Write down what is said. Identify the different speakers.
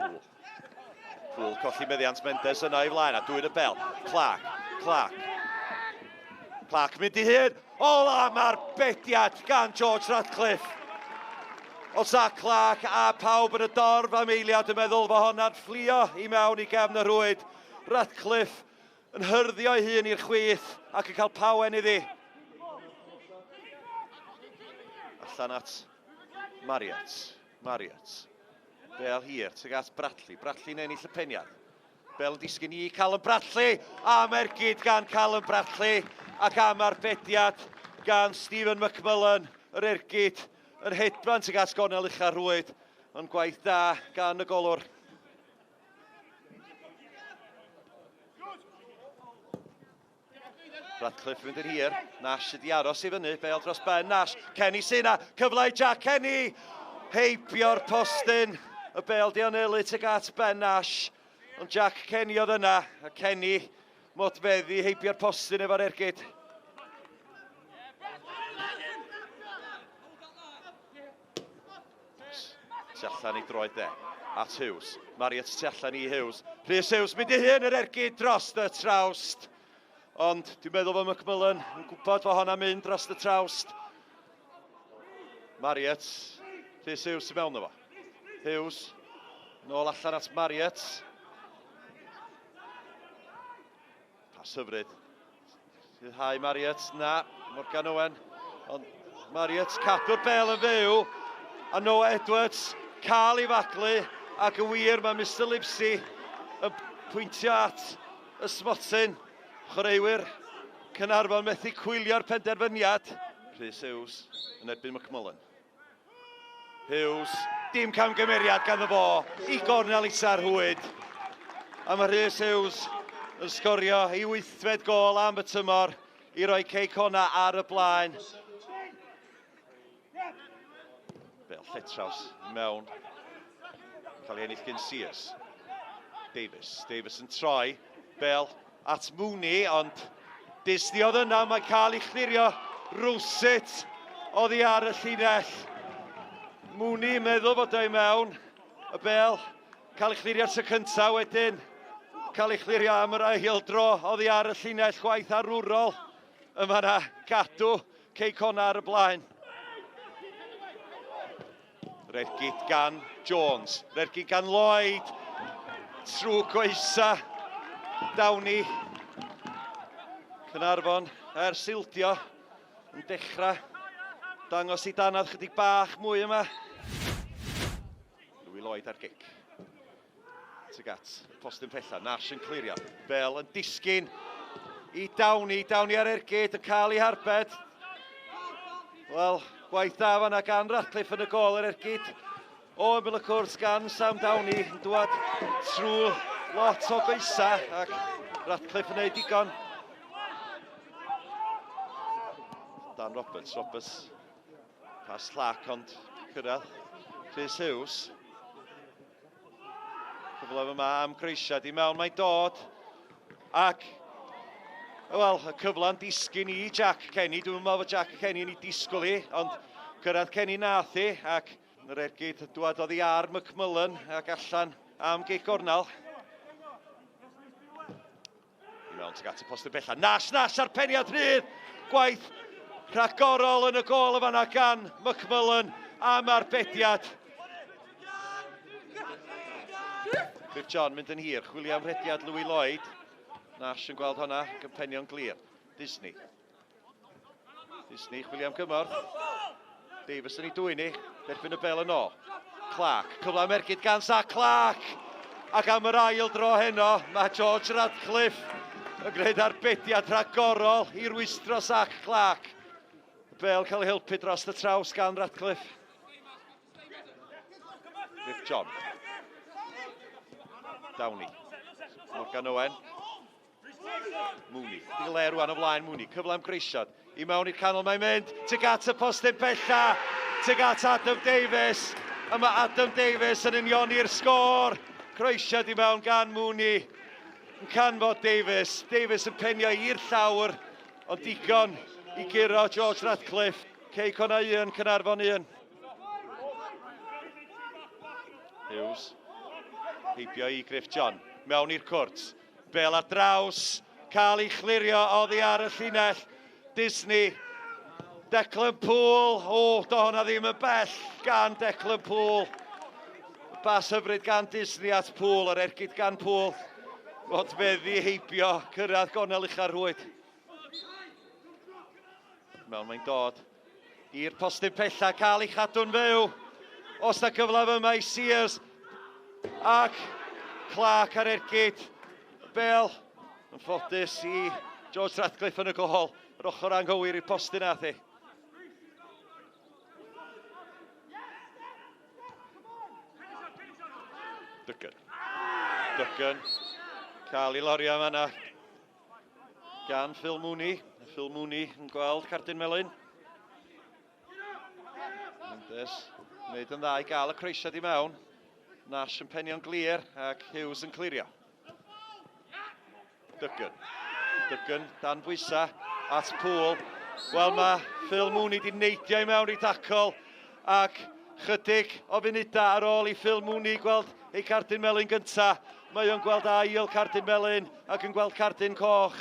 Speaker 1: Poole. Poole colli meddiant Mendes yna i flaen a dwyn y bel. Clark, Clark. Clark mynd i hun. O, am arbediad gan George Radcliffe. O Zach Clark a pawb yn y dorf am eiliad yn meddwl fo honna'n fflio i mewn i gefn y rhwyd. Radcliffe yn hyrddio ei hun i'r chwith ac yn cael pawen iddi. Allan at Marriott. Marriott. Bel hir tuag at Bradley. Bradley'n ennill y peniad. Bel yn disgyn i Callum Bradley. Am ergyd gan Callum Bradley. Ac am arbediad gan Stephen McMullen. Yr ergyd yn hedfan tuag at gornel ucha'r rhwyd. Ond gwaith da gan y golwr. Radcliffe mynd yn hir. Nash sydd wedi aros i fyny. Bale dros ben Nash. Kenny sy'n na. Cyfle i Jack Kenny. Heibio'r postyn. Y bel di anelu tuag at Ben Nash. Ond Jack Kenny oedd yna. A Kenny modfeddi heibio'r postyn efo'r ergyd. Tu allan i droed dde. At Hughes. Marriott tu allan i Hughes. Rhys Hughes mynd i hun yr ergyd dros y trawst. Ond dwi'n meddwl fod McMullen yn gwybod fod honna'n mynd dros y trawst. Marriott. Rhys Hughes i mewn efo. Hughes. Nôl allan at Marriott. Pas hyfryd. Rhyddhau Marriott. Na, Morgan Owen. Ond Marriott cadw'r bel yn fyw. A Noah Edwards cael ei faglu. Ac yn wir mae Mr Livesey yn pwyntio at y smotyn. Chwaraewyr Caernarfon methu cwylio'r penderfyniad. Rhys Hughes yn erbyn McMullen. Hughes, dim camgymeriad ganddo fo i gornel isa'r rhwyd. A mae Rhys Hughes yn sgorio ei wythfed gôl am y tymor i roi Cei Connah ar y blaen. Bel lletraws mewn. Cael ei ennill gyn Sears. Davies. Davies yn troi. Bel at Mooney, ond Disney oedd yna, mae'n cael ei chlirio rywsut oddi ar y llinell. Mooney yn meddwl fod o'i mewn, y bel cael ei chlirio tro cyntaf wedyn, cael ei chlirio am yr ail dro oddi ar y llinell gwaith arwrol. Yma yna gadw Cei Connah ar y blaen. Yr ergyd gan Jones. Yr ergyd gan Lloyd. Trwy goesa. Downey. Cynarfon ers ildio yn dechrau dangos i danadd chydig bach mwy yma. Louis Lloyd ar gic. Tuag at y postyn pella. Nash yn clirio. Bell yn disgyn i Downey. Downey ar ergyd yn cael ei harbed. Wel, gwaith da fanna gan Ratcliffe yn y gol yr ergyd. O ymyl y cwrs gan Sam Downey yn dwad trwy lot o goesa ac Ratcliffe yn gwneud digon. Dan Roberts, Roberts pas llac ond cyrraedd Rhys Hughes. Cyfle yma am croesiad i mewn, mae'n dod. Ac, wel, y cyfle'n disgyn i Jack Kenny. Dwi'n meddwl fod Jack Kenny yn ei disgwyl hi, ond cyrraedd Kenny nath hi, ac yr ergyd dwad oddi ar McMullen ac allan am gic gornel. I mewn tuag at y postyn bella. Nash, Nash ar peniad rhydd. Gwaith rhagorol yn y gôl y fanna gan McMullen am arbediad. Griff John mynd yn hir. Chwilio am rhediad Louis Lloyd. Nash yn gweld hwnna, gympenio'n glir. Disney. Disney, chwilio am gymorth. Davis yn ei dwyn i, derbyn y bel yn ôl. Clark, cyfle am ergyd gan Zach Clark. Ac am yr ail dro heno, mae George Radcliffe yn gwneud arbediad rhagorol i rwystro Zach Clark. Y bel cael ei helpu dros y traws gan Radcliffe. Griff John. Downey. Morgan Owen. Mooney. Digon le rwan o flaen Mooney. Cyfle am groesiad. I mewn i'r canol mae'n mynd. Tuag at y postyn pella. Tuag at Adam Davies. A mae Adam Davies yn unioni'r sgôr. Croesiad i mewn gan Mooney. Yn canfod Davies. Davies yn penio i'r llawr. Ond digon i guro George Radcliffe. Cei Connah 1, Caernarfon 1. Hughes. Heibio i Griff John. Mewn i'r cwrt. Bel ar draws. Cael ei chlirio oddi ar y llinell. Disney. Declan Poole. O, do hwnna ddim yn bell gan Declan Poole. Bas hyfryd gan Disney at Poole, yr ergyd gan Poole. Fod feddi heibio, cyrraedd gornel ucha'r rhwyd. Mewn mae'n dod i'r postyn pella, cael ei chadw'n fyw. Os na gyfle yma i Sears. Ac Clark ar ergyd. Bel yn ffodus i George Radcliffe yn y gol. Yr ochr anghywir i'r postyn ath hi. Duggan. Duggan. Cael ei lorio yma gan Phil Mooney. Phil Mooney yn gweld cardyn melyn. Mendes, wneud yn dda i gael y croesiad i mewn. Nash yn penio'n glir ac Hughes yn clirio. Duggan. Duggan dan bwysa at Poole. Wel mae Phil Mooney di neidio i mewn i dacl ac chydig o funudau ar ôl i Phil Mooney gweld ei cardyn melyn gynta, mae o'n gweld ail cardyn melyn ac yn gweld cardyn coch.